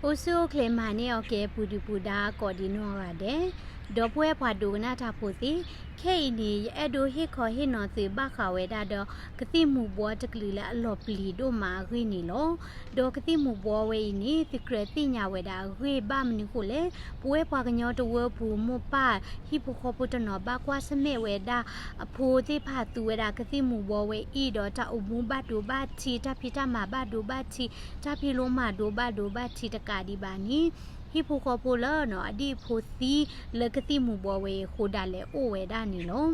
အိၣ်ဆူၣ်အိၣ်ချ့မၤန့ၢ်အီၤကဲ ပူၤဒုၣ်ပူၤဒါကိးဒံးနီၢ်ဂၤဒဲး, ဒီပုၢ်ဝဲၢ်ပှၤဒိကနၣ်တၢ်ဖိသ့ၣ်, ခဲအံၤန့ၣ် ယအဲၣ်ဒိးဟ့ၣ်ခီဟ့ၣ်နီၤသုဘၣ်ဃးဝဲဒၣ်ဒီး ကသံၣ်မူၤဘှီတကလုာ်လၢအလီၤပျံၤဒိၣ်မးအဂ့ၢ်န့ၣ်လီၤ. ဒီးကသံၣ်မူၤဘှီဝဲအံၤန့ၣ် သုကြၢးသ့ၣ်ညါဝဲဒၣ်အဂ့ၢ်ဘၣ်မနုၤဃိလဲၣ်, ပဝဲပှၤကညီတဝၢပူၤ မိၢ်ပၢ် ဟံၣ်ဖိဃီဖိတနီၤ ဘၣ်ကွၢ်ဆၢၣ်မဲာ်ဝဲဒၣ် အဖိသ့ၣ်တဖၣ်သူဝဲဒၣ်ကသံၣ်မူၤဘှီဝဲအံၤဒီး တၢ်အိၣ်မူဘၣ်ဒိဘၣ်ထံး, တၢ်ဖံးတၢ်မၤဘၣ်ဒိဘၣ်ထံး, တၢ်ဖံးလိမၤဒိဘၣ်ဒိဘၣ်ထံးတကးဒံးဘၣ်န့ၣ်, ဟံၣ်ဖိဃီဖိလၢနီၤ အဒံၣ်အဖိသံလၢကသံၣ်မူၤဘှီဝဲအံၤအဃိဒၣ်လဲာ်အိၣ်ဝဲဒၣ်န့ၣ်လီၤ.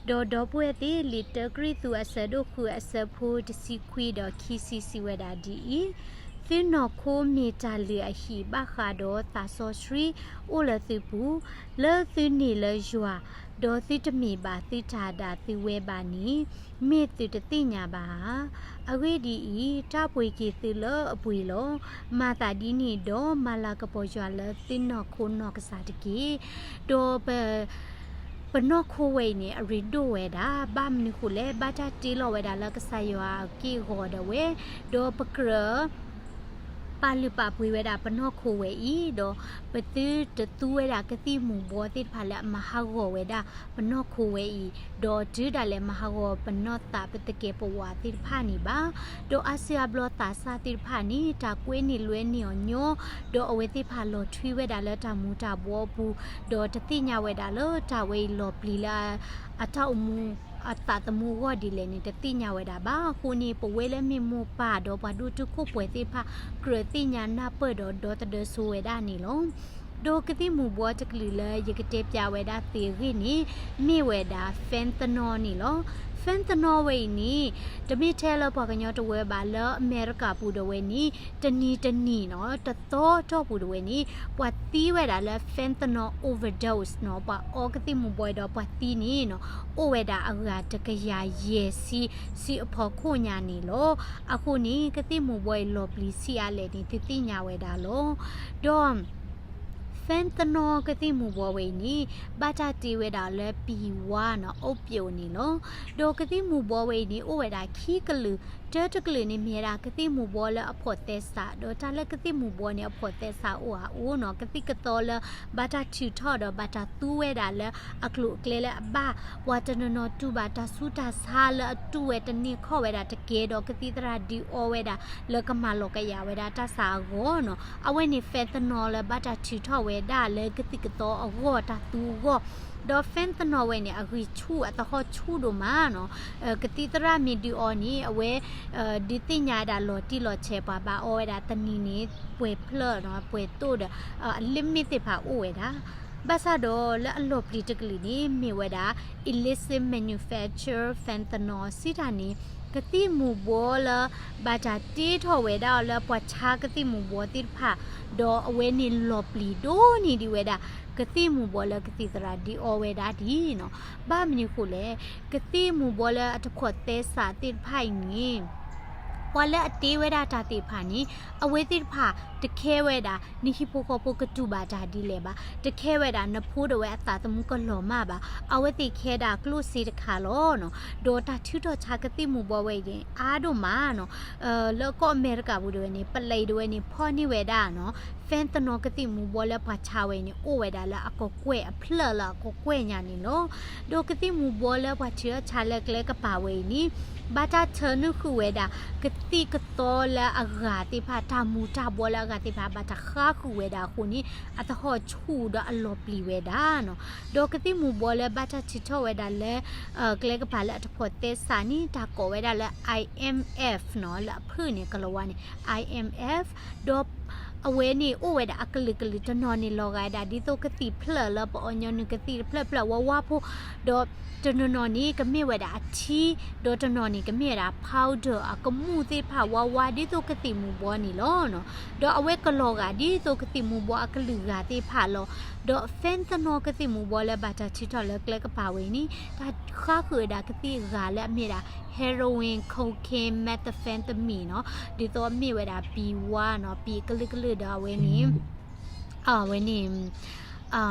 ဒီးဒီပုၢ်ဝဲၢ်သ့ၣ် လံာ်တၢကရံၣ်သူးအဆၢဒိၣ်ဃုအဆၢဖိတဆံခွံဒီးခံဆံစံးဝဲဒၣ်ဒ်အံၤ, သုနီၢ်ခိမ့ၢ်တၢ်လုၢ်အဟံၣ်ဘၣ်ဃးဒီးသးစီဆှံအိၣ်လၢသုပူၤ, လၢသုန့ၢ်လၢယွၤ, ဒီးသုတမ့ၢ်ဘၣ်သုတၢ်ဒၣ်သုဝဲဘၣ်န့ၣ်, မ့ၢ်သုတသ့ၣ်ညါဘၣ်ဧါ. အဂ့ၢ်ဒ်အံၤ, တၢ်ပှ့ၤက့ၤသုလၢအပှ့ၤလီၤ. မၤသးဒ်န့ၣ်ဒီး မၤလၤကပီၤယွၤလၢသုနီၢ်ခိနီၢ်ကစၢ်တက့ၢ်. ဒီးပ ပနီၢ်ခိဝဲအံၤန့ၣ် အရ့ဒိၣ်ဝဲဒၣ် ဘၣ်မနုၤဃိလဲၣ်, ဘၣ်တၢ်တ့လီၤဝဲဒၣ်လၢကစၢ်ယွၤအက့ၢ်အဂီၤဒၣ်ဝဲ, ဒီးပကြၢး ပာ်လုၢ်ပာ်ပှ့ၤဝဲဒၣ်ပနီၢ်ခိဝဲအံၤ, ဒီးပသုတသူဝဲဒၣ်ကသံၣ်မူၤဘှီသ့ၣ်တဖၣ်လၢအမၤဟးဂီၤဝဲဒၣ်ပနီၢ်ခိဝဲအံၤ, ဒီးတုၤဒၣ်လဲာ်မၤဟးဂီၤပနီၢ်သးပသကဲးပဝးသ့ၣ်တဖၣ်န့ၣ်ဘၣ်. ဒီးအါစုအါဘျီသးစၢ်သ့ၣ်တဖၣ်န့ၣ် တၢ်ကွဲးန့ၢ်လွဲန့ၢ်အီၤညီ, ဒီးအဝဲသ့ၣ်တဖၣ်လီၤထွံဝဲဒၣ်လၢတၢ်မူၤတၢ်ဘှီအပူၤ, ဒီးတသ့ၣ်ညါဝဲဒၣ်လၢတၢ်ဝဲအံၤလီၤပျံၤလၢ အတၢ်အိၣ်မူ အသးသမူအဂီၢ်ဒ်လဲၣ်န့ၣ် တသ့ၣ်ညါဝဲဒၣ်ဘၣ်. အဃိန့ၣ် ပဝဲလၢမ့ၢ်မိၢ်ပၢ်ဒီးပှၤဒိၣ်တုာ်ခိၣ်ပှဲၤသ့ၣ်တဖၣ် ကြၢးသ့ၣ်ညါနၢ်ပၢၢ်ဒီးဒီသဒၢဆိဝဲဒၣ်န့ၣ်လီၤ. ဒီးကသံၣ်မူၤဘှီတကလုာ်လၢယကတဲပျးဝဲဒၣ်သုအဂ့ၢ်န့ၣ် မ့ၢ်ဝဲဒၣ် fentanyl န့ၣ်လီၤ. fentanyl ဝဲအံၤန့ၣ် တမ့ၢ်ထဲလၢပှၤကညီတဝၢဘၣ် လၢအမဲရကၤပူၤဒီးဝဲန့ၣ် တနံၤတနံၤနီၤ တသီတီၢ်ပူၤဒီးဝဲန့ၣ် ပှၤသံဝဲဒၣ်လၢ fentanyl overdose နီၤ ပှၤအီကသံၣ်မူၤဘှီဒီးပှၤသံန့ၣ်နီၤ အိၣ်ဝဲဒၣ်အဂၤတကယၤယဲၢ်ဆံ ဆံအဖီခိၣ်ညါန့ၣ်လီၤ. အဃိန့ၣ် ကသံၣ်မူၤဘှီအံၤလီၤပျံၤဆံးအါလဲၣ်န့ၣ် သုသ့ၣ်ညါဝဲဒၣ်လီၤ. ဒီး fentanyl ကသံၣ်မူၤဘှီဝဲအံၤန့ၣ် ဘၣ်တၢ်တ့ဝဲဒၣ်လၢ ပံၤဝါနီၤ opiate န့ၣ်လီၤ. ဒီးကသံၣ်မူၤဘှီဝဲအံၤန့ၣ် အိၣ်ဝဲဒၣ်ခံကလုာ်, တၢတကလုာ်န့ၣ်မ့ၢ်ဝဲဒၣ်ကသံၣ်မူၤဘှီလၢအဖိးသဲစး, ဒီးတၢ်လၢကသံၣ်မူၤဘှီန့ၣ် အဖိးသဲစးအိၣ်အါအိၣ်နီၤ ကသံၣ်ကသီလၢ ဘၣ်တၢ်ထုးထီၣ်ဒီးဘၣ်တၢ်သူဝဲဒၣ်လၢအကျိၤအကျဲလၢအဘၣ်, ပှၤတနီၤနီၤတူၢ်ဘၣ်တၢ်ဆူးတၢ်ဆါလၢအတူၢ်ဝဲတန့ၢ်ခီၣ်ဝဲဒၣ်တကဲဒီး ကသံၣ်သရၣ်ဒုးအီဝဲဒၣ်လၢကမၤလီၤကယာ်ဝဲဒၣ်တၢ်ဆါအဂီၢ်နီၤ အဝဲန့ၣ် fentanyl လၢဘၣ်တၢ်ထုးထီၣ်ဝဲဒၣ်လၢကသံၣ်ကသီအဂီၢ် တၢ်သူအဂီၢ်, ဒီး fentanyl ဝဲန့ၣ် အဂံၢ်ဆူၣ်အသဟီၣ်ဆူၣ်ဒိၣ်မးနီၤ, ကသံၣ်သရၣ်မ့ၢ်ဒုးအီန့ၣ် အဝဲ ဒုးသ့ၣ်ညါဒၣ်လီၤတံၢ်လီၤဆဲး ပှၤဘၣ်အီဝဲဒၣ်တနံၤန့ၣ် ပှဲၤဖျၢၣ်နီၤ ပှဲၤတိၣ်ဒီး အ limit သ့ၣ်တဖၣ်အိၣ်ဝဲဒၣ် ဘၣ်ဆၣ်ဒီးလၢအလီၤပျံၤတကလုာ်န့ၣ် မ့ၢ်ဝဲဒၣ် illicit manufacture fentanyl စံးတၢ်န့ၣ် ကသံၣ်မူၤဘှီလၢ ဘၣ်တၢ်တ့ထီၣ်ဝဲဒၣ်အီၤလၢပှၤဆါကသံၣ်မူၤဘှီသ့ၣ်တဖၣ်, ဒီးအဝဲန့ၣ်လီၤပျံၤဒိၣ်န့ၢ်ဒံးဝဲဒၣ် ကသံၣ်မူၤဘှီလၢကသံၣ်သရၣ်ဒုးအီဝဲဒၣ်ဒ်နီၤ. ဘၣ်မနုၤဃိလဲၣ်, ကသံၣ်မူၤဘှီလၢအတဖိးသဲစးသ့ၣ်တဖၣ်အံၤန့ၣ် ပှၤလၢအတ့ဝဲဒၣ်တၢ်သ့ၣ်တဖၣ်န့ၣ် အဝဲသ့ၣ်တဖၣ်တခဲဝဲဒၣ် နဟံၣ်ဖိဃီဖိကတူၢ်ဘၣ်တၢ်ဒ်လဲၣ်ဘၣ်, တခဲဝဲဒၣ်နဖိဒီးဝဲအသးသမူကလီၤမၢ်ဘၣ်, အဝဲသ့ၣ်ခဲဒၣ်ကျိၣ်စ့တခါလီၤနီၤ. ဒီးတၢ်ထုးထီၣ်ဆါကသံၣ်မူၤဘှီဝဲအံၤန့ၣ် အါဒိၣ်မးနီၤ. လၢကီၢ်အမဲရကၤပူၤဒၣ်ဝဲန့ၣ် ပလဲၤဒၣ်ဝဲန့ၣ် ဖီၣ်န့ၢ်ဝဲဒၣ်နီၤ fentanyl ကသံၣ်မူၤဘှီလၢပှၤဆါဝဲအံၤန့ၣ် အိၣ်ဝဲဒၣ်လၢအကကွဲၢ် အဖျၢၣ်လၢအကကွဲၢ်ညါန့ၣ်လီၤ. ဒီးကသံၣ်မူၤဘှီလၢပှၤထုးထီၣ်ဆါလၢကျဲကပၤဝဲအံၤန့ၣ် ဘၣ်တၢ်ထၢနုာ်ဃုာ်ဝဲဒၣ် ကသံၣ်ကသီလၢအဂၤသ့ၣ်တဖၣ် တၢ်မူၤတၢ်ဘှီလၢအဂၤသ့ၣ်တဖၣ် ဘၣ်တၢ်ဃါဃုာ်ဝဲဒၣ်အဃိန့ၣ် အသဟီၣ်ဆူၣ်ဒီးအလီၤပျံၤဝဲဒၣ်နီၤ. ဒီးကသံၣ်မူၤဘှီလၢဘၣ်တၢ်ထုးထီၣ်ဝဲဒၣ်လၢ ကျဲကပၤလၢအတဖိးသဲစးန့ၣ် တၢ်ကိးဝဲဒၣ်လၢ I M F နီၤ လၢအဖုၣ်န့ၣ် ကလၤဝါန့ၣ် I M F ဒီး အဝဲန့ၣ်အိၣ်ဝဲဒၣ်အကလုာ်ကလုာ် တနီၤန့ၣ်လီၤဂာ်ဒၣ် ဒ်သိးကသံၣ်ဖျၢၣ်လၢပအီညီနုၢ်ကသံၣ်တဖျၢၣ်ဖျၢၣ်ဝါဝါဖိ, ဒီးတနီၤနီၤန့ၣ် ကမ့ၢ်ဝဲဒၣ်အထံ, ဒီးတနီၤန့ၣ် ကမ့ၢ်ဝဲဒၣ် powder အကမူၣ်သ့ၣ်တဖၣ်ဝါဝါ ဒ်သိးကသံၣ်မူၤဘှီန့ၣ်လီၤ. ဒီးအဝဲကလီၤဂာ်ဒ်သိးကသံၣ်မူၤဘှီအကလုာ်ဂၤသ့ၣ်တဖၣ်လီၤ. ဒီး fentanyl ကသံၣ်မူၤဘှီလၢဘၣ်တၢ်ထုးထီၣ်လၢကျဲကပၤဝဲအံၤန့ၣ် တၢ်ဃါဃုာ်ဝဲဒၣ်ကသံၣ်အဂၤလၢအမ့ၢ်ဒၣ် heroin, cocaine, methamphetamine နီၤ, ဒ်သိးမ့ၢ်ဝဲဒၣ် ပံၤဝါနီၤ, ပံၤကလုာ်ကလုာ်ဒီးအဝဲန့ၣ် အဝဲန့ၣ်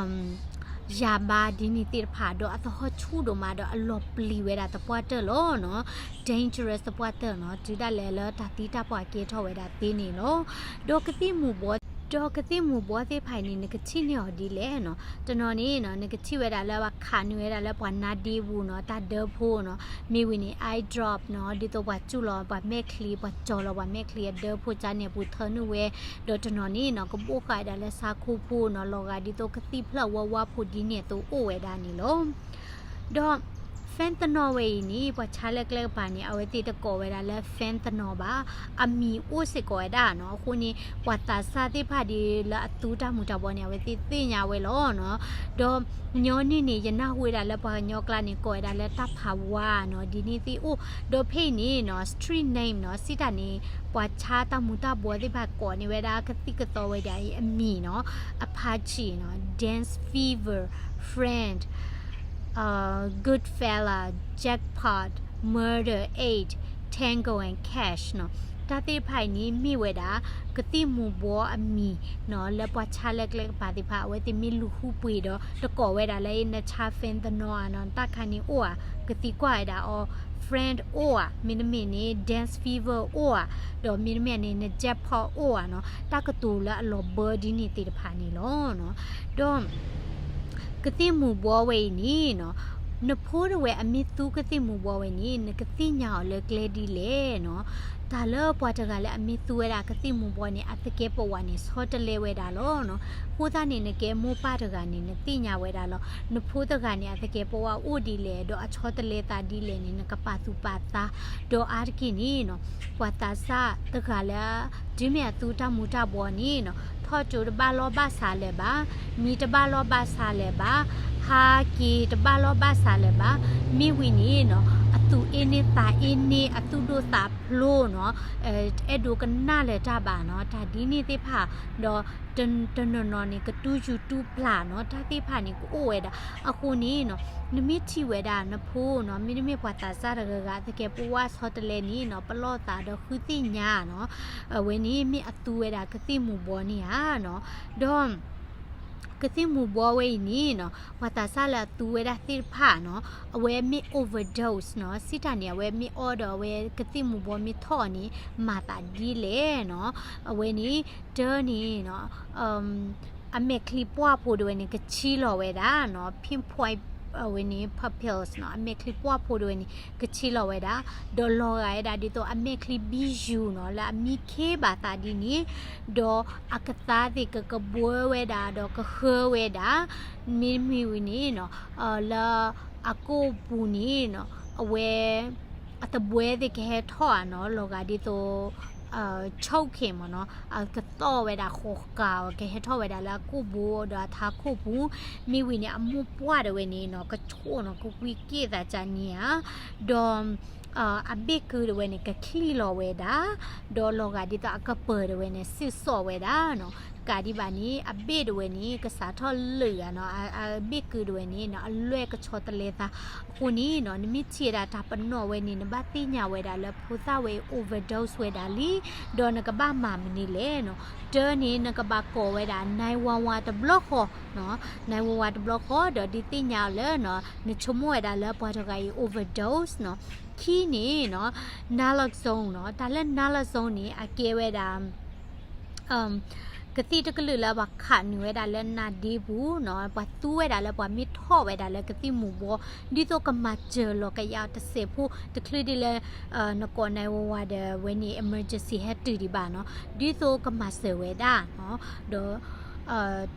ယၤဘါ ဒ်န့ၣ်သ့ၣ်တဖၣ် ဒီးအသဟီၣ်ဆူၣ်ဒိၣ်မးဒီးအလီၤပျံၤဝဲဒၣ်သပှၢ်တၢၢ်လီၤနီၤ, dangerous သပှၢ်တၢၢ်နီၤ, တုၤဒၣ်လဲာ်လၢတၢ်သံတၢ်ပှၢ်ကဲထီၣ်ဝဲဒၣ်သ့န့ၣ်လီၤ. ဒီးကသံၣ်မူၤဘှီ ဒီးကသံၣ်မူၤဘှီသ့ၣ်တဖၣ်အံၤန့ၣ် နကထံၣ်န့ၢ်အီၤဒ်လဲၣ်နီၤ. တနီၤန့ၣ်နီၤ နကထံၣ်ဝဲဒၣ်လၢဘၣ်ခးနုာ်ဝဲဒၣ်လၢပှၤနါဒ့ပူၤနီၤ, တၢ်ဒၢဖိနီၤ, မ့ၢ်ဝံၤန့ၣ် eye drop နီၤ, ဒ်သိးပှၤစူၢ်လီၤပှၤမဲာ်ချံ, ပှၤကၠီၤလီၤပှၤမဲာ်ချံအဒၢဖိကန့ၣ်အပူၤထၢနုာ်ဝဲ, ဒီးတနီၤန့ၣ်နီၤ ကဘိးဃာ်ဝဲဒၣ်လၢဆါခိၣ်ဖိနီၤ, လီၤဂာ်ဒ်သိးကသံၣ်ဖျၢၣ်ဝါဝါဖိဒ်န့ၣ်အသိးအိၣ်ဝဲဒၣ်န့ၣ်လီၤ. ဒီး fentanyl ဝဲအံၤန့ၣ် ပှၤဆါလၢကျဲကပၤန့ၣ် အဝဲသ့ၣ်တကိးဝဲဒၣ်လၢ fentanyl ဘၣ်, အမံၤအိၣ်စ့ၢ်ကီးဝဲဒၣ်နီၤ. အဃိန့ၣ် ပှၤသးစၢ်သ့ၣ်တဖၣ်ဒ်လၢအသူတၢ်မူၤတၢ်ဘှီန့ၣ် အဝဲသ့ၣ်သ့ၣ်ညါဝဲလီၤနီၤ. ဒီးညီနုၢ်န့ၣ် ယနၢ်ဟူဝဲဒၣ်လၢပှၤကညီကျါန့ၣ် ကိးဝဲဒၣ်လၢတၢ်ဖးဝါနီၤ, ဒ်န့ၣ်သ့ၣ်အိၣ်, ဒီးဖဲအံၤန့ၣ်နီၤ street name နီၤ, စံးတၢ်န့ၣ် ပှၤဆါတၢ်မူၤတၢ်ဘှီသ့ၣ်တဖၣ်ကိးန့ၢ်ဝဲဒၣ်ကသံၣ်ကသီဝဲဒၣ်အံၤအမံၤနီၤ, Apache နီၤ, Dense Fever, Friend, Goodfella, Jackpot, Murder eight, Tango and Cash နီၤ. တၢ်သ့ၣ်တဖၣ်အံၤန့ၣ် မ့ၢ်ဝဲဒၣ် ကသံၣ်မူၤဘှီအမံၤနီၤ, လၢပှၤဆါလၢကျဲကပၤသ့ၣ်တဖၣ် အဝဲသ့ၣ်မ့ၢ်လူၤဃုပှ့ၤဒီး တကိးဝဲဒၣ်လၢ နဆါ fentanyl နီၤ, တၢ်ခါန့ၣ်အိၣ်ဧါ, ကသံကွၢ်ဝဲဒၣ်အီၤ, Friend အိၣ်ဧါ, မ့တမ့ၢ်န့ၣ် Dense Fever အိၣ်ဧါ, ဒီးမ့တမ့ၢ်န့ၣ် န Jackpot အိၣ်ဧါနီၤ, တၢ်ကတိၤလၢအလီၤဘၢဒ်န့ၣ်သ့ၣ်တဖၣ်န့ၣ်လီၤ. ဒီး ကသံၣ်မူၤဘှီဝဲအံၤန့ၣ်နီၤ, နဖိတဝဲအမ့ၢ်သူကသံၣ်မူၤဘှီဝဲန့ၣ် နကသ့ၣ်ညါအီၤလၢကျဲဒ်လဲၣ်နီၤ. တၢ်လၢပှၤတဂၤလၢအမ့ၢ်သူဝဲဒၣ်ကသံၣ်မူၤဘှီန့ၣ် အသကဲးပဝးန့ၣ် ဆီတလဲဝဲဒၣ်လီၤနီၤ. အဃိသတးန့ၣ် နကဲမိၢ်ပၢ်တဂၤန့ၣ် နသ့ၣ်ညါဝဲဒၣ်လီၤ. နဖိတဂၤန့ၣ် အသကဲးပဝးအိၣ်ဒ်လဲၣ် ဒီးအဆီတလဲသးဒ်လဲၣ်န့ၣ် နကပာ်သူၣ်ပာ်သး, ဒီးအါတက့ၢ်န့ၣ်နီၤ ပှၤသးစၢ်တဂၤလၢ တုၤမ့ၢ်အသူတၢ်မူၤတၢ်ဘှီန့ၣ်နီၤ, ထီၣ်ကၠိတဘၣ်လီၢ်ဘၣ်စးလၢၤဘၣ်, မံတဘၣ်လီၢ်ဘၣ်စးလၢၤဘၣ်, ဟးက့ၤတဘၣ်လီၢ်ဘၣ်စးလၢၤဘၣ်, မ့ၢ်ဝံၤန့ၣ်နီၤ အသူၣ်အ့န့ၢ်သးအ့န့ၢ် အသူၣ်ဒိၣ်သးဖျိးနီၤ, အဲၣ်ဒိးကနၣ်လၢၤတၢ်ဘၣ်နီၤ, တၢ်ဒ်န့ၣ်သ့ၣ်တဖၣ်, ဒီး တနီၤနီၤန့ၣ် ကတူၢ်ယူၤတူၢ်ပျၢ်နီၤ, တၢ်သ့ၣ်တဖၣ်န့ၣ် ကအိၣ်ဝဲဒၣ်. အဃိန့ၣ်နီၤ နမ့ၢ်ထံၣ်ဝဲဒၣ်နဖိနီၤ, မ့တမ့ၢ်ပှၤသးစၢ်တဂၤဂၤ အသကဲးပဝးဆီတလဲန့ၣ်နီၤ, ပလီၢ်သးဒီးဃုသ့ၣ်ညါနီၤ, အဝဲန့ၣ်မ့ၢ်အသူဝဲဒၣ်ကသံၣ်မူၤဘှီန့ၣ်ဧါနီၤ. ဒီး ကသံၣ်မူၤဘှီဝဲအံၤန့ၣ်နီၤ, ပှၤသးစၢ်လၢအသူဝဲဒၣ်သ့ၣ်တဖၣ်နီၤ, အဝဲမ့ၢ် overdose နီၤ, စံးတၢ်န့ၣ် အဝဲမ့ၢ်အီဒီးအဝဲကသံၣ်မူၤဘှီမ့ၢ်ထီၣ်အီၤန့ၣ် မၤသးဒ်လဲၣ်နီၤ. အဝဲန့ၣ် တၢ်န့ၣ်နီၤ အမဲာ်ချံပှၢ်ဖိဒၣ်ဝဲန့ၣ် ကဆံးလီၤဝဲဒၣ်နီၤ, pinpoint အဝဲန့ၣ် pupils နီၤ, အမဲာ်ချံပှၢ်ဖိဒၣ်ဝဲန့ၣ် ကဆံးလီၤဝဲဒၣ်, ဒီးလီၤဂာ်ဝဲဒၣ်ဒ်သိးအမဲာ်ချံဘံယူၤနီၤ, လၢအမံခ့ဘၣ်သးဒ်န့ၣ်, ဒီးအကသါသ့ၣ်ကကဘှၢဝဲဒၣ် ဒီးကဃၢဝဲဒၣ်, မ့တမ့ၢ်ဝံၤန့ၣ်နီၤ လၢအကိၣ်ပူၤန့ၣ်နီၤ အဝဲ အသဘှဲသ့ၣ်ကဟဲထီၣ်ဧါနီၤ, လီၤဂာ်ဒ်သိး choking မ့ၢ်နီၤ, အကသီၣ်ဝဲဒၣ်ဃိးကး ကဟဲထီၣ်ဝဲဒၣ်လၢအကိၣ်ဘိဒီးအထးခိၣ်ပူၤ, မ့ၢ်ဝံၤန့ၣ် အမိၢ်ပှၢ်ဒၣ်ဝဲန့ၣ်နီၤ ကဆိၣ်နီၤ ကကွံက့ၣ်သးကါန့ၣ်ဧါ, ဒီး အဘ့ၣ်ကုၢ်ဒၣ်ဝဲန့ၣ် ကချံးလီၤဝဲဒၣ်, ဒီးလီၤဂာ်ဒ်သိးအကပၢၤဒၣ်ဝဲန့ၣ် စ့ၢ်စီၣ်ဝဲဒၣ်နီၤ, တကးဒံးဘၣ်န့ၣ် အဘ့ၣ်ဒၣ်ဝဲန့ၣ် ကစးထီၣ်လၢာ်ဧါနီၤ, အဘ့ၣ်ကုၢ်ဒၣ်ဝဲန့ၣ်နီၤ အလွဲၢ်ကဆီတလဲသး, အဃိန့ၣ်နီၤ နမ့ၢ်ထံၣ်ဝဲဒၣ်တၢ်ပနီၣ်ဝဲန့ၣ် နဘၣ်သ့ၣ်ညါဝဲဒၣ်လၢဖိသၣ်ဝဲအံၤ overdose ဝဲဒၣ်လံ, ဒီးနကဘၣ်မၤမနုၤလဲၣ်နီၤ, တၢ်န့ၣ် နကဘၣ်ကိးဝဲဒၣ် nine one one တဘျီဃီနီၤ, nine one one တဘျီဃီ ဒီးဒုးသ့ၣ်ညါအီၤလၢနီၤ နဆိကမိၣ်ဝဲဒၣ်လၢပှၤတဂၤအံၤ overdose နီၤ, ခံန့ၣ်နီၤ naloxone နီၤ, တၢ်လၢ naloxone န့ၣ် အကဲဝဲဒၣ် ကသံၣ်တကလုာ်လၢပှၤခးနုာ်ဝဲဒၣ်လၢနါဒ့ပူၤနီၤ, ပှၤသူဝဲဒၣ်လၢပှၤမ့ၢ်ထီၣ်ဝဲဒၣ်လၢကသံၣ်မူၤဘှီ, ဒ်သိးကမၤစၢၤလီၤကယၤတစဲးဖိ တချုးဒ်လၢ နကိး nine one one ဒီးဝဲန့ၣ် emergency ဟဲတုၤဒံးဘၣ်နီၤ, ဒ်သိးကမၤစၢၤဝဲဒၣ်နီၤ, ဒီး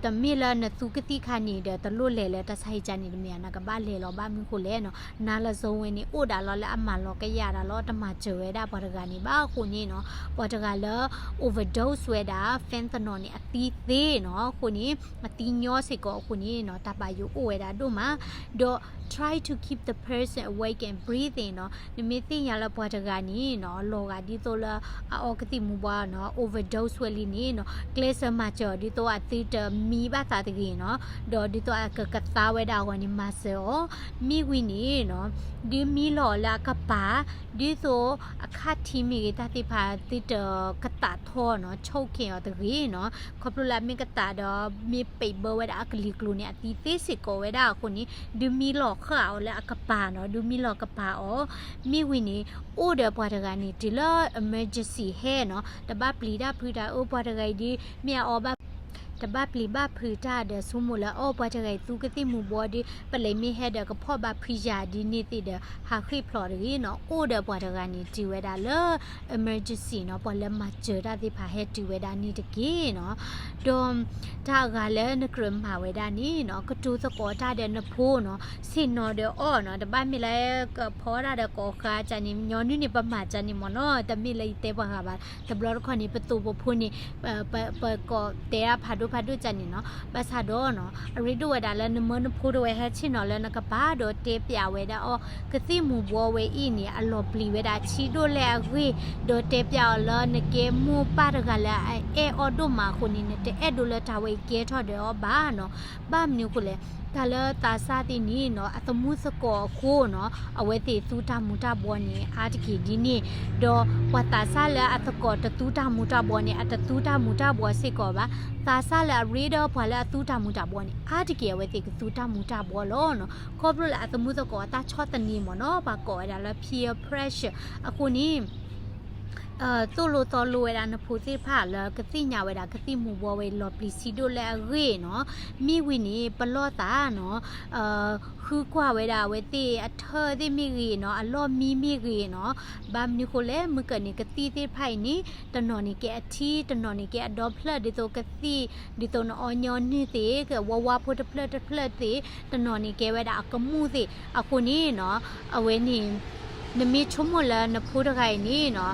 တမ့ၢ်လၢနသူကသံၣ်ခါန့ၣ်ဒီး တလိၣ်လဲၤလၢတၢ်ဆါဟံၣ်ကါန့ၣ်တမ့ၢ်ဧါ, နကဘၣ်လဲၤလီၤဘၣ်မနုၤဃိလဲၣ်နီၤ, naloxone ဝဲန့ၣ် အိၣ်ဒၣ်လီၤလၢအမၤလီၤကယၤဒၣ်လီၤ, တမၤစၢၤဝဲဒၣ်ပှၤတဂၤန့ၣ်ဘၣ်အဃိန့ၣ်နီၤ, ပှၤတဂၤလၢ overdose ဝဲဒၣ် fentanyl န့ၣ် အသံသ့နီၤ, အဃိန့ၣ် အသံညီစ့ၢ်ကီးအဃိန့ၣ်နီၤ, တၢ်ပာ်ယိၤအိၣ်ဝဲဒၣ်ဒိၣ်မး, ဒီး try to keep the person awake and breathing နီၤ, နမ့ၢ်သ့ၣ်ညါလၢပှၤတဂၤန့ၣ်နီၤ လီၤဂာ်ဒ်သိးလၢအအီကသံၣ်မူၤဘှီနီၤ overdose ဝဲလံန့ၣ်နီၤ, ကျဲးစၢးမၤစၢၤအီၤဒ်သိးအသု တမံဘၣ်သးတဂ့ၤနီၤ, ဒီးဒ်သိးအကကသါဝဲဒၣ်အဂီၢ်န့ၣ် မၤစၢၤအီၤ, မ့ၢ်ဝံၤန့ၣ်နီၤ, ဒုးမံလီၤအီၤလၢအကပၤ, ဒ်သိးအခါထံးမ့ၢ်ဂ့ၤတၢ်သ့ၣ်တဖၣ် သုတကသးထီနီၤ, ဆိၣ်က့ၤအီၤတဂ့ၤနီၤ, ခီဖျိလၢအမ့ၢ်ကသးဒီး မ့ၢ်ပံးဘၢဝဲဒၣ်အကလံၤကျိၤန့ၣ် အသံသ့စ့ၢ်ကီးဝဲဒၣ်အဃိန့ၣ် ဒုးမံလီၤဃာ်အီၤလၢအကပၤနီၤ, ဒုးမံလီၤကပၤအီၤ, မ့ၢ်ဝံၤန့ၣ် အိၣ်ဒီးပှၤတဂၤန့ၣ် တုၤလၢ emergency ဟဲနီၤ, တဘၣ်ပျံၤတၢ်ဖုးတၢ်အၢ ပှၤတဂၤအံၤဒ် မ့ၢ်အအီဘၣ် တဘၣ်ပျံၤဘၣ်ဖုးတၢ်ဒီး ဆိကမိၣ်လၢအီၣ်ပှၤတဂၤအံၤသူကသံၣ်မူၤဘှီဒီး ပလဲၤမ့ၢ်ဟဲဒီးကဖီၣ်ဘၣ်ဖုးယၤဒ်န့ၣ်သ့ၣ်ဒီး ဟးဃ့ၢ်ဖျိးတဂ့ၤနီၤ, အိၣ်ဒီးပှၤတဂၤန့ၣ် တုၤဝဲဒၣ်လၢ emergency နီၤ, ပှၤလၢမၤစၢၤတၢ်သ့ၣ်တဖၣ်ဟဲတုၤဝဲဒၣ်န့ၣ်တက့ၢ်နီၤ, ဒီး တၢ်အဂၤလၢနကြၢးမၤဝဲဒၣ်န့ၣ်နီၤ, ကတိၤသကိးတၢ်ဒီးနဖိနီၤ, ဆ့ၣ်နီၤဒီးအီၣ်နီၤ, တဘၣ်မ့ၢ်လၢကဖီတၢ်ဒီးကိးဃါကန့ၣ်, ညီနုၢ်န့ၣ် ပမၤကန့ၣ်မ့ၢ်နီၤ, တမ့ၢ်လၢယတဲပှၤဂၤဘၣ်, တဘျီတခီၣ်န့ၣ် ပသိးပဖိန့ၣ် ပကိးတဲဒၣ်ဖးဒိၣ်ဖးဒိၣ်ကန့ၣ်နီၤ, ဘၣ်ဆၣ်ဒီးနီၤ, အရ့ဒိၣ်ဝဲဒၣ်လၢနမၢနဖိတဝဲဟဲဆ့ၣ်နီၤလၢနကပၤ ဒီးတဲပျးဝဲဒၣ်အီၤ ကသံၣ်မူၤဘှီဝဲအံၤန့ၣ် အလီၤပျံၤဝဲဒၣ်ဆံးဒိၣ်လဲၢ်အဂ့ၢ်, ဒီးတဲပျးအီၤလၢနကဲမိၢ်ပၢ်တဂၤလၢအအဲၣ်အီၤဒိၣ်မးအဃိန့ၣ် နတအဲၣ်ဒိးလၢတၢ်ဝဲအံၤကဲထီၣ်ဒီးအီၤဘၣ်နီၤ, ဘၣ်မနုၤအဃိလဲၣ်, တၢ်လၢသးစၢ်သ့ၣ်န့ၣ်နီၤ, အသမူသကိးအဃိနီၤ, အဝဲသ့ၣ်သူတၢ်မူၤတၢ်ဘှီန့ၣ် အါတက့ၢ်ဒ်န့ၣ်, ဒီးပှၤသးစၢ်လၢအသကိးတသူတၢ်မူၤတၢ်ဘှီန့ၣ် အတသူတၢ်မူၤတၢ်ဘှီစ့ၢ်ကီးဘၣ်, သးစၢ်လၢအရ့ဒီးပှၤလၢအသူတၢ်မူၤတၢ်ဘှီန့ၣ် အါတက့ၢ်အဝဲသ့ၣ်ကသူတၢ်မူၤတၢ်ဘှီလီၤနီၤ, ခီဖျိလၢအသမူသကိးအတၢ်ဆီၣ်သနံးမ့ၢ်နီၤ, ပှၤကိးဝဲဒၣ်လၢ peer pressure အဃိန့ၣ် သိၣ်လိသီလိဝဲဒၣ်နဖိသ့ၣ်တဖၣ်လၢကသ့ၣ်ညါဝဲဒၣ်ကသံၣ်မူၤဘှီဝဲလီၤပျံၤဆံးဒိၣ်လဲၢ်အဂ့ၢ်နီၤ, မ့ၢ်ဝံၤန့ၣ် ပလီၢ်သးနီၤ, ဃုကွၢ်ဝဲဒၣ်အဝဲသ့ၣ်အထၢၣ်သ့ၣ်မ့ၢ်ဂ့ၤနီၤ, အလီၢ်မံမ့ၢ်ဂ့ၤနီၤ, ဘၣ်မနုၤဃိလဲၣ် မုၢ်ကၢၢ်န့ၣ် ကသံၣ်သ့ၣ်တဖၣ်အံၤန့ၣ် တနီၤန့ၣ်ကဲအထံ တနီၤန့ၣ်ကဲအဒီဖျၢၣ် ဒ်သိးကသံၣ် ဒ်သိးနအီညီနုၢ်သ့ၣ် ကဝါဝါဖိတဖျၢၣ်တဖျၢၣ်သ့ၣ် တနီၤန့ၣ်ကဲဝဲဒၣ်အကမူၣ်သ့ၣ် အဃိန့ၣ်နီၤ, အဝဲန့ၣ် နမ့ၢ်ဆိကမိၣ်လၢနဖိတဂၤအံၤန့ၣ်နီၤ,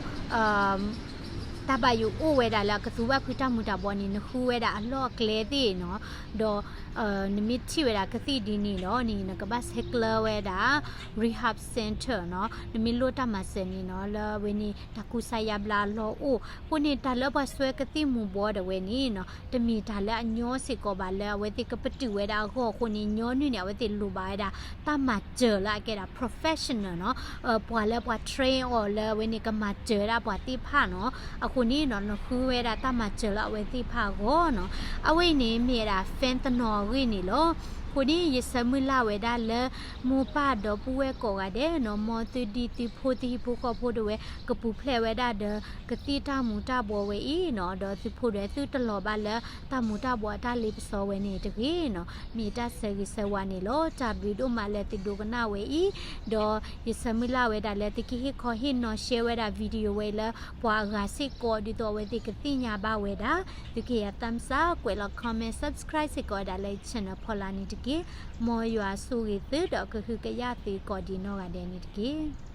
တၢ်ဘၣ်ယိၣ်အိၣ်ဝဲဒၣ်လၢအကသူဘၣ်ဖုးတၢ်မူၤတၢ်ဘှီန့ၣ် နဃုဝဲဒၣ်အလီၢ်အကျဲသ့ၣ်နီၤ, ဒီး နမ့ၢ်ထံၣ်ဝဲဒၣ်ကသံၣ်ဒ်န့ၣ်ဒီးန့ၣ် နကဘၣ်ဆဲးကျၢဝဲဒၣ် rehab center နီၤ, နမ့ၢ်လိၣ်တၢ်မၤစၢၤန့ၣ်နီၤ လၢအဝဲန့ၣ် တၢ်ကူစါယါဘျါအလီၢ်အိၣ်, အဃိန့ၣ် တၢ်လၢပှၤစွဲကသံၣ်မူၤဘှီဒၣ်ဝဲန့ၣ်နီၤ တမ့ၢ်တၢ်လၢအညီစ့ၢ်ကီးဘၣ် လၢအဝဲသ့ၣ်ကပတုာ်ဝဲဒၣ်အဂီၢ်အဃိန့ၣ် ညီနုၢ်န့ၣ် အဝဲသ့ၣ်လိၣ်ဘၣ်ဝဲဒၣ် တၢ်မၤစၢၤလၢအကဲဒၣ် professional နီၤ, ပှၤလၢပှၤ train အီၤလၢအဝဲန့ၣ် ကမၤစၢၤဒၣ်ပှၤသ့ၣ်တဖၣ်နီၤ, အဃိန့ၣ်နီၤ နဃုဝဲဒၣ်တၢ်မၤစၢၤလၢအဝဲသ့ၣ်တဖၣ်အဂီၢ်နီၤ, အဝဲအံၤန့ၣ် မ့ၢ်ဝဲဒၣ် fan တနီၤအဂ့ၢ်န့ၣ်လီၤ. အဃိန့ၣ် ယဆၢမုၢ်လၢ်ဝဲဒၣ်လၢ မိၢ်ပၢ်ဒီပုၢ်ဝဲၢ်ကိးဂၤဒဲးနီၤ မ်သုဒ်သုဖိသုဟံၣ်ဖိဃီဖိဒၣ်ဝဲ ကပူၤဖျဲးဝဲဒၣ်ဒီး ကသံၣ်တၢ်မူၤတၢ်ဘှီဝဲအံၤနီၤ, ဒီးသုဖိဒၣ်သုတလီၤဘၣ်လၢ တၢ်မူၤတၢ်ဘှီအတၢ်လ့ပစီဝဲန့ၣ်တဂ့ၤနီၤ, မ့ၢ်တၢ်ဆၢဂ့ၤဆၢဝါန့ၣ်လီၤ. တၢ်ဘျုးဒိၣ်မးလၢသုဒိကနၣ်ဝဲအံၤ, ဒီးယဆၢမုၢ်လၢ်ဝဲဒၣ်လၢသုကဟ့ၣ်ခီဟ့ၣ်နီၤ share ဝဲဒၣ် video ဝဲအံၤလၢ ပှၤအဂၤစ့ၢ်ကီး ဒ်သိးအဝဲသ့ၣ်ကသ့ၣ်ညါဘၣ်ဝဲဒၣ်, သုကဟ့ၣ်ယၤ thumbs up ကွဲးလီၤ comment subscribe စ့ၢ်ကီးဝဲဒၣ်လၢယ channel ဖီလာ်န့ၣ်တက့ၢ်. မ်ယွၤဆိၣ်ဂ့ၤသုဒီးကဟုကယာ်သုကိးဒံးနီၢ်ဂၤဒဲးန့ၣ်တက့ၢ်.